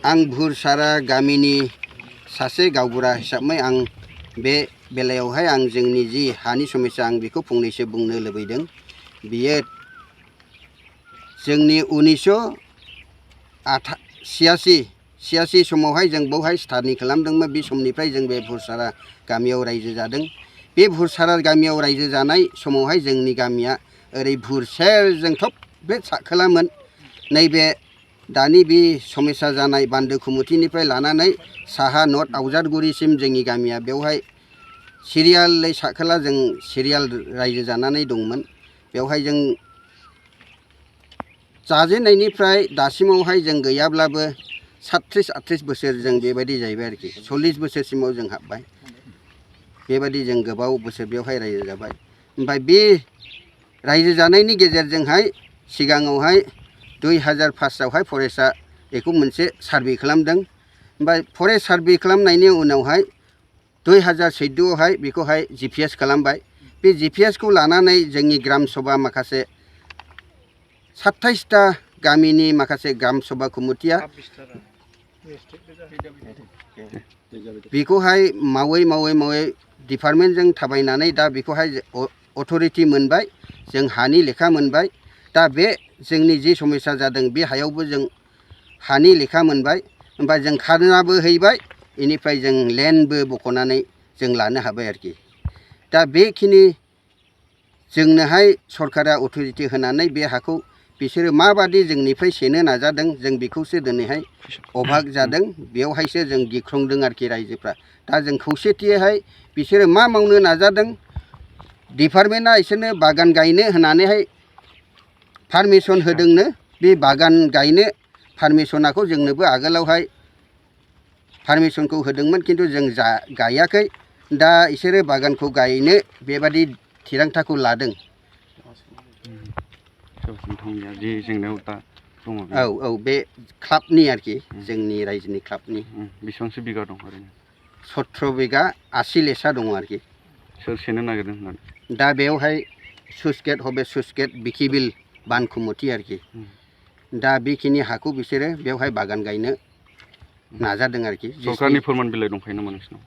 आं भुरसारा गामिनि सासे गावबुरा हिसाबै आं बे बेलायावहाय आं जोंनि जि हानि समस्या आं बेखौ फंनैसो बुंनो लुबैदों। बियो जोंनि 1986 समावहाय जों बेवहाय स्टाडि खालामदोंमोन। बे समनिफ्राय जों बे भुरसारा गामियाव रायजो जादों। बे भुरसारा गामियाव रायजो जानाय समावहाय जोंनि गामिया ओरै भुर सेरजों थबे साखोलामोन। नैबे दानि बे समस्या जानाय बान्दो खुमुथिनिफ्राय लानानै साहा नर्थ आवजारगुरिसिम जोंनि गामिया बेवहाय सिरियालै साखोला जों सिरियाल रायजो जानानै दंमोन। बेवहाय जों जाजेननायनिफ्राय दासिमावहाय जों गैयाब्लाबो 37-38 बोसोर जों बेबायदि जाहैबाय आरोखि। 40 बोसोरसिमाव जों हाबबाय। बेबायदि जों गोबाव बोसोर बेवहाय रायजो जाबाय। ओमफ्राय बे रायजो जानायनि गेजेरजोंहाय सिगाङावहाय 2005आवहाय फरेस्टआ बेखौ मोनसे सार्भे खालामदों। ओमफ्राय फरेस्ट सार्भे खालामनायनि उनावहाय 2014आवहाय बेखौहाय GPS खालामबाय। बे GPSखौ लानानै जोंनि ग्राम सभा माखासे 27टा गामिनि माखासे ग्राम सभा कमिटिया बेखौहाय मावै डिपार्टमेन्टजों थाबायनानै दा बेखौहाय अथ'रिटि मोनबाय। जों हानि लेखा मोनबाय। दा बे जोंनि जि समस्या जादों बे हायावबो जों हानि लेखा मोनबाय। ओमफ्राय जों खाजोनाबो हैबाय। बेनिफ्राय जों लेन्डबो बख'नानै जों लानो हाबाय आरोखि। दा बेखिनि जोंनोहाय सरकारा अथ'रिटि होनानै बे हाखौ बिसोरो माबादि जोंनिफ्राय सेनो नाजादों जों बेखौसो दिनैहाय अभाग जादों। बेवहायसो जों गिख्रंदों आरोखि रायजोफ्रा। दा जों खौसेथियैहाय बिसोरो मा मावनो नाजादों, डिपार्टमेन्टआ बिसोरनो बागान गायनो होनानैहाय पारमिसन होदोंनो। बे बागान गायनो पारमिसनखौ जोंनोबो आगोलावहाय पारमिसनखौ होदोंमोन, खिन्थु जों गायाखै। दा बिसोरो बागानखौ गायनो बेबादि थिरांथाखौ लादों। औ बे क्लाबनि आरोखि, जोंनि रायजोनि क्लाबनि। बेसेबांसो बिगा दं ओरैनो? 17 बिगा 80 लेसा दङ आरोखि। सोर सेनो नागिरदों होननानै? दा बेवहाय सुसगेट बिकिबिल बान खुमुथि आरोखि। दा बेखिनि हाखौ बिसोरो बेवहाय बागान गायनो नाजादों आरोखि। सरकारनि फोरमान बिलाइ दंखायो नामा नोंसिनाव?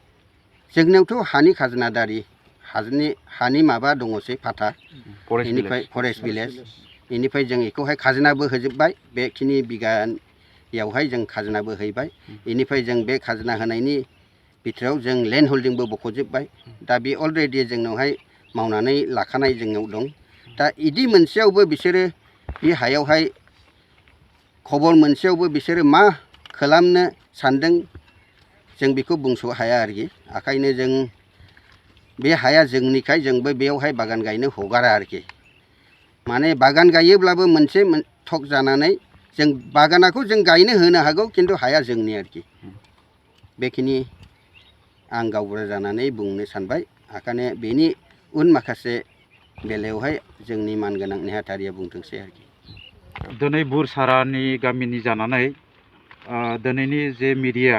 जोंनियावथ' हानि खाजोनादारि हानि माबा दङसै फाथा। बेनिफ्राय फरेस्ट भिलेज। बेनिफ्राय जों बेखौहाय खाजोनाबो होजोब्बाय। बेखिनि बिगायावहाय जों खाजोनाबो हैबाय। बेनिफ्राय जों बे खाजोना होनायनि बिथोराव जों लेन्ड हल्डिंबो बख'जोब्बाय। दा बे अलरेडि जोंनावहाय मावनानै लाखानाय जोंनाव दं। दा बिदि मोनसेयावबो बिसोरो बे हायावहाय खबर मोनसेयावबो बिसोरो मा खालामनो सानदों जों बेखौ बुंस' हाया आरोखि। ओंखायनो जों बे हाया जोंनिखाय जोंबो बेयावहाय बागान गायनो हगारा आरोखि। माने बागान गायोब्लाबो मोनसे थक जानानै जों बागानखौ जों गायनो होनो हागौ, खिन्थु हाया जोंनि आरोखि। बेखिनि आं गावबुरा जानानै बुंनो सानबाय। ओंखायनो बेनि उन माखासे बेलायावहाय जोंनि मानगोनां नेहाथारिया बुंथोंसै आरोखि। दिनै भुरसारानि गामिनि जानानै दिनैनि जे मिडिया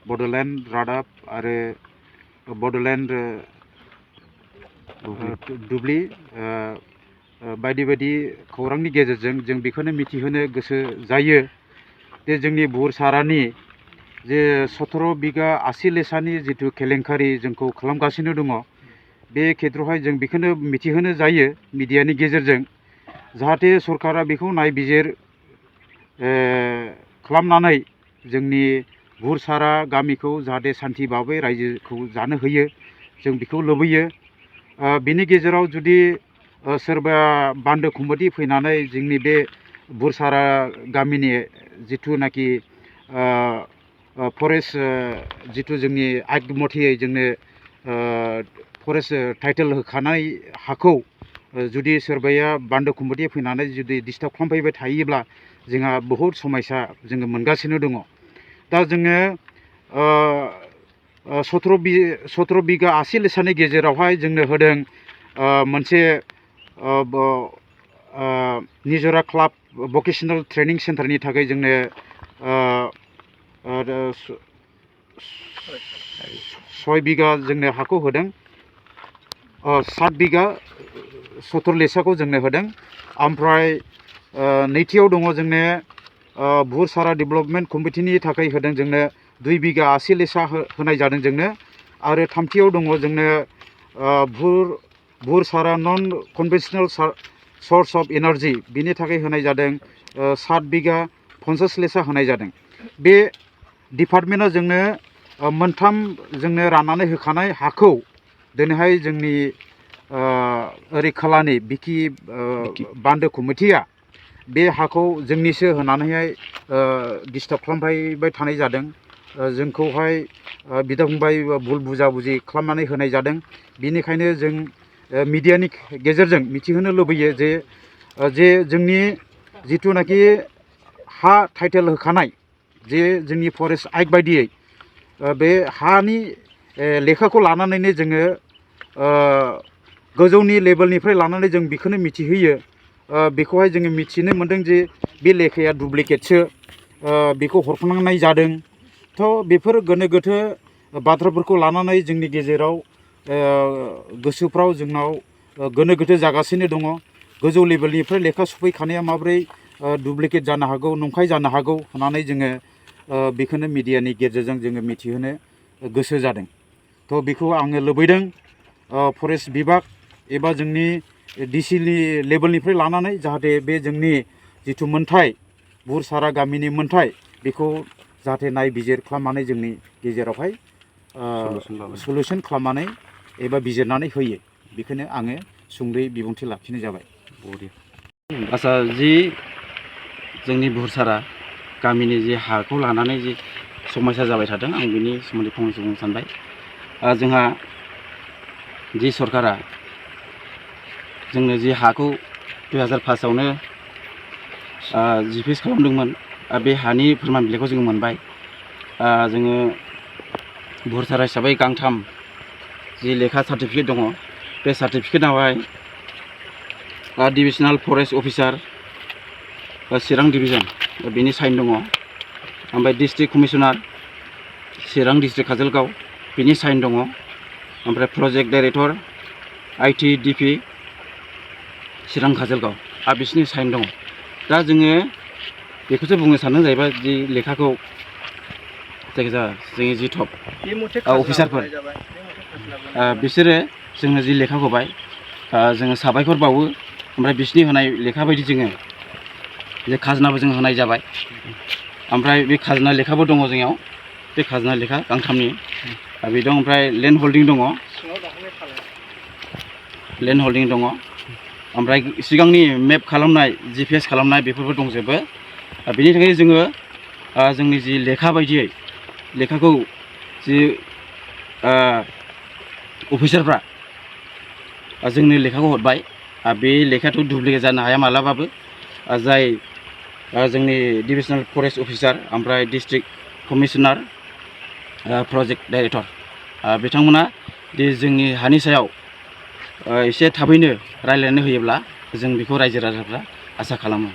बड'लेण्ड रादाब आरो बड'लेण्ड दुब्लि बायदि बायदि खौरांनि गेजेरजों जों बेखौनो मिथिहोनो गोसो जायो जे जोंनि भुरसारानि जे 17 बिगा 80 लेसानि जिथु केलेंकारि जोंखौ खालामगासिनो दङ, बे खेत्रआवहाय जों बेखौनो मिथिहोनो जायो मिडियानि गेजेरजों, जाहाथे सरकारा बेखौ नायबिजिर खालामनानै जोंनि भुरसारा गामिखौ जाहाथे सान्थि भाबै रायजोखौ जानो होयो, जों बेखौ लुबैयो। बिनि गेजेराव जुदि सोरबा बान्दो खुमुथि फैनानै जोंनि बे भुरसारा गामिनि जिथुनाखि फरेस्ट जिथु जोंनि आइन मथेयै जोंनो फरेस्ट टाइटेल होखानाय हाखौ जुदि सोरबाया बान्दो खुमुथि फैनानै जुदि डिस्टार्ब खालामफैबाय थायोब्ला जोंहा बहुद समस्या जोङो मोनगासिनो दङ। दा जोङो 17 बिगा 80 लेसानि गेजेरावहाय जोंनो होदों मोनसे निजरा क्लाब भकेसनेल ट्रेनिं सेन्टारनि थाखाय जोंनो 6 बिगा जोंनो हाखौ होदों। 7 बिगा 17 लेसाखौ जोंनो होदों। ओमफ्राय नैथियाव दङ जोंनो बुहुर सारा डेभेलपमेन्ट कमिटिनि थाखाय होदों जोंनो 2 बिगा 80 लेसा होनाय जादों जोंनो आरो थामथियाव दङ जोंनो बुहुर सारा नन कनभेन्सनेल सर्स अफ एनार्जि बिनि थाखाय होनाय जादों 7 बिगा 50 लेसा होनाय जादों। बे डिपार्टमेन्टआ जोंनो मोनथाम जोंनो राननानै होखानाय हाखौ दिनैहाय जोंनि ओरै खोलानि बिखि बान्दो कमिटिया बे हाखौ जोंनिसो होनानैहाय डिस्टार्ब खालामबाय थानाय जादों। जोंखौहाय बिदा फंबाय भुल बुजा-बुजि खालामनानै होनाय जादों। बिनिखायनो जों मिडियानि गेजेरजों मिथिहोनो लुबैयो जे जोंनि जिथुनाखि हा टाइटेल होखानाय जे जोंनि फरेस्ट एक्ट बायदियै बे हानि लेखाखौ लानानैनो जोङो गोजौनि लेभेलनिफ्राय लानानै जों बेखौनो मिथिहोयो। बेखौहाय जोङो मिथिनो मोन्दों जे बे लेखाया डुप्लिकेटसो बेखौ हरफानांनाय जादों। थ' बेफोर गोनो गोथो बाथ्राफोरखौ लानानै जोंनि गेजेराव गोसोफ्राव जोंनाव गोनो गोथो जागासिनो दङ। गोजौ लेभेलनिफ्राय लेखा सफैखानाया माबोरै डुप्लिकेट जानो हागौ, नंखाय जानो हागौ होननानै जोङो बेखौनो मिडियानि गेजेरजों जोङो मिथिहोनो गोसो जादों। थ' बेखौ आङो लुबैदों फरेस्ट बिभाग एबा जोंनि डिसिनि लेभेलनिफ्राय लानानै जाहाथे बे जोंनि जिथु मोन्थाय बुहुर सारा गामिनि मोन्थाय बेखौ जाहाथे नायबिजिर खालामनानै जोंनि गेजेरावहाय सलुसन खालामनानै एबा बिजिरनानै होयो। बेखौनो आङो सुंद'यै बिबुंथि लाखिनाय जाबाय। आच्चा जि जोंनि बुहुर सारा गामिनि जि हाखौ लानानै जि समस्या जाबाय थादों आं बिनि सोमोन्दै फंनैसो बुंनो सानबाय। जोंहा जि सरकारा जोंनो जि हाखौ 2005आवनो जिपिएस खालामदोंमोन बे हानि फोरमान बिलाइखौ जोङो मोनबाय। जोङो बुहुर सारा हिसाबै गांथाम जि लेखा सार्टिफिकेट दङ बे सार्टिफिकेटआवहाय डिभिजनेल फरेस्ट अफिसार चिरां डिभिजन बिनि साइन दङ, ओमफ्राय डिस्ट्रिक्ट कमिशनार चिरां डिस्ट्रिक्ट काजलगाव बिनि साइन दङ, ओमफ्राय प्रजेक्ट डाइरेक्टर ITDP चिरां काजलगाव बिसिनि साइन दङ। दा जोङो बेखौसो बुंनो सानदों जाहैबाय जि लेखाखौ जायखिजाया जोंनि जि टप अफिसारफोर बिसोरो जोंनो जि लेखा होबाय जोङो साबायखर बावो। ओमफ्राय बिसिनि होनाय लेखा बायदि जोङो जे खाजोनाबो जों होनाय जाबाय। ओमफ्राय बे खाजोना लेखाबो दङ जोंनियाव, बे खाजोना लेखा गांथामनि बे दं। ओमफ्राय लेन्ड हल्डिं दङ, ओमफ्राय सिगांनि मेप खालामनाय GPS खालामनाय बेफोरबो दंजोबो। बेनि थाखायनो जोङो जोंनि जि लेखा बायदियै लेखाखौ जि अफिसारफ्रा जोंनो लेखाखौ हरबाय। बे लेखायाथ' डुप्लिकेट जानो हाया मालाबाबो। जाय जोंनि डिभिजनेल फरेस्ट अफिसार ओमफ्राय डिस्ट्रिक्ट कमिशनार प्रजेक्ट डाइरेक्टर बिथांमोना दि जोंनि हानि सायाव एसे थाबैनो रायज्लायनानै होयोब्ला जों बेखौ रायजो राजाफ्रा आसा खालामो।